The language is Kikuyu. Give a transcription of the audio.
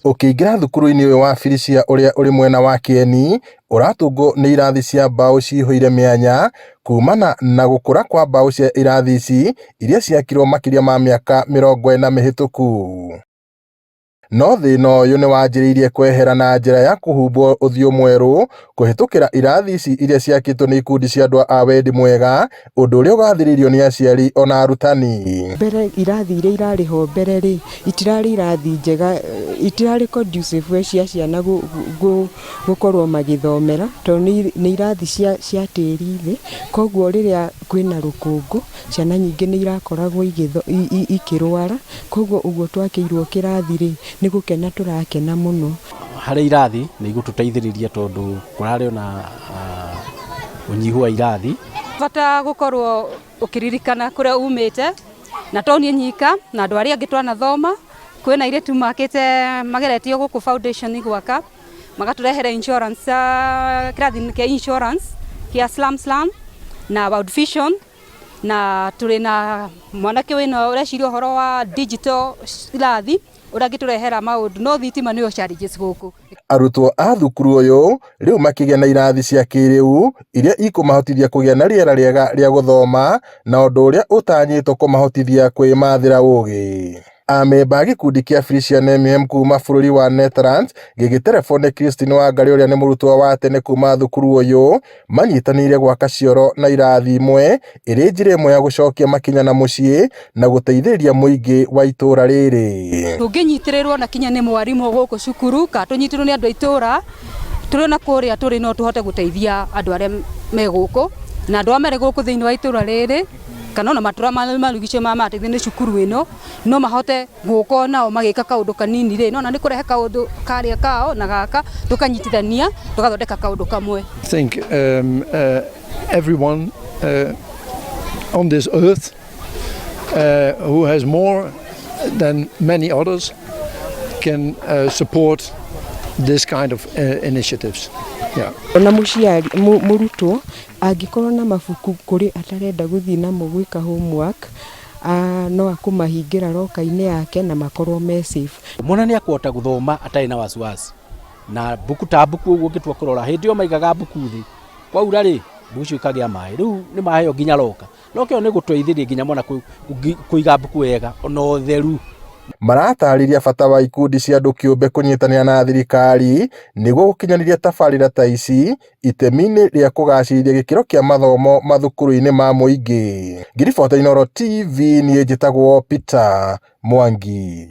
Ũkĩingĩra thukuru-inĩ ũyũ wa Felicia ũrĩa ũrĩ mwena wa Kĩeni, ũratũngwo nĩ irathi cia mbaũ cihũire mĩanya kumana na gũkũra kwa mbaũ cia irathi ici iria ciakirwo makĩria ma mĩaka 40 mĩhĩtũku. No thĩna ũyũ nĩ wanjĩrĩirie kwehera na njĩra ya kũhumbwo ũthiũ mwerũ kũhĩtũkĩra irathi ici iria ciakĩtwo nĩ ikundi cia andũ a wendi mwega, ũndũ ũrĩa ũgathĩrĩirio nĩ aciari ona arutani. Mbere irathi iria irarĩ ho mbere rĩ, itirarĩ irathi njega, itirarĩ conducive cia ciana gũkorwo magĩthomera, tondũ nĩ irathi cia tĩri thĩ, koguo rĩrĩa kwĩna rũkũngũ, ciana nyingĩ nĩ irakoragwo ikĩrwara, koguo ũguo twakĩirwo kĩrathi rĩ, nĩ gũkena tũrakena mũno. Harĩ irathi nĩ igũtũteithĩrĩria tondũ kũrarĩ ona ũnyihu wa irathi. Bata gũkorwo ũkĩririkana kũrĩa umĩte na to niĩ nyika na andũ arĩa angĩ twanathoma. Kwĩna airĩtu makĩte mageretio gũkũ foundation gwaka magatũrehere insurance, kĩrathi kĩa insurance kĩa Slum Slum na World Vision, na tũrĩ na mwanake wĩna ũreciria ũhoro wa digital irathi ũrĩa angĩtũrehera maũndũ, no thitima nĩyo challenges gũkũ. Arutwo a thukuru ũyũ rĩu makĩgĩa na irathi cia kĩrĩu iria ikũmahotithia kũgĩa na rĩera rĩega rĩa gũthoma na ũndũ ũrĩa ũtanyĩtwo kũmahotithia kwĩmathĩra ũgĩ. Amemba a gĩkundi kĩa Felicia Nemhem kuma bũrũri wa Netherlands gĩgĩterebone Christine Wangari ũrĩa nĩ mũrutwo wa tene kuma thukuru ũyũ manyitanĩire gwaka cioro na irathi imwe ĩrĩ njĩra ĩmwe ya gũcokia makinya na mũciĩ na gũteithĩrĩria mũingĩ wa itũũra rĩrĩ. Tũngĩnyitĩrĩrwo na kinya nĩ mwarimũ gũkũ cukuru kana tũnyitĩrĩrwo nĩ andũ a itũũra tũrĩ na kũrĩa tũrĩ no tũhote gũteithia andũ arĩa me gũkũ na andũ arĩa marĩ gũkũ thĩinĩ wa itũũra rĩrĩ kana ona matũra marigicĩirio marĩa marateithio nĩ cukuru ĩno no mahote gũka nao magĩka kaũndũ kanini rĩ, nona nĩ kũrehe kaũndũ karĩa kao na gaka tũkanyitithania tũgathondeka kaũndũ kamwe. I think everyone on this earth who has more than many others can support this kind of initiatives. Yeah. Ona mũciari mũrutwo angĩkorwo na mabuku kũrĩ atarenda gũthiĩ namo gwĩka homework, no akũmahingĩra locker-inĩ yake na makorwo me safe. Mwana nĩ akũhota gũthoma atarĩ na wasiwasi na mbuku ta mbuku ũguo ũngĩtua kũrora hĩndĩ ĩyo maigaga mbuku thĩ kwaura rĩ mbuku icio ikagĩa maĩ rĩu nĩ maheo nginya locker locker ĩyo nĩ gũteithĩrĩria nginya mwana kũiga mbuku wega ona ũtheru. Maratarĩria bata wa ikundi cia andũ kĩũmbe kũnyitanĩra na thirikari nĩguo gũkinyanĩria tabarĩra ta ici itemi-inĩ rĩa kũgacĩrithia gĩkĩro kĩa mathomo mathukuru-inĩ ma mũingĩ. Ngĩribota Inooro TV niĩ njĩtagwo Peter Mwangi.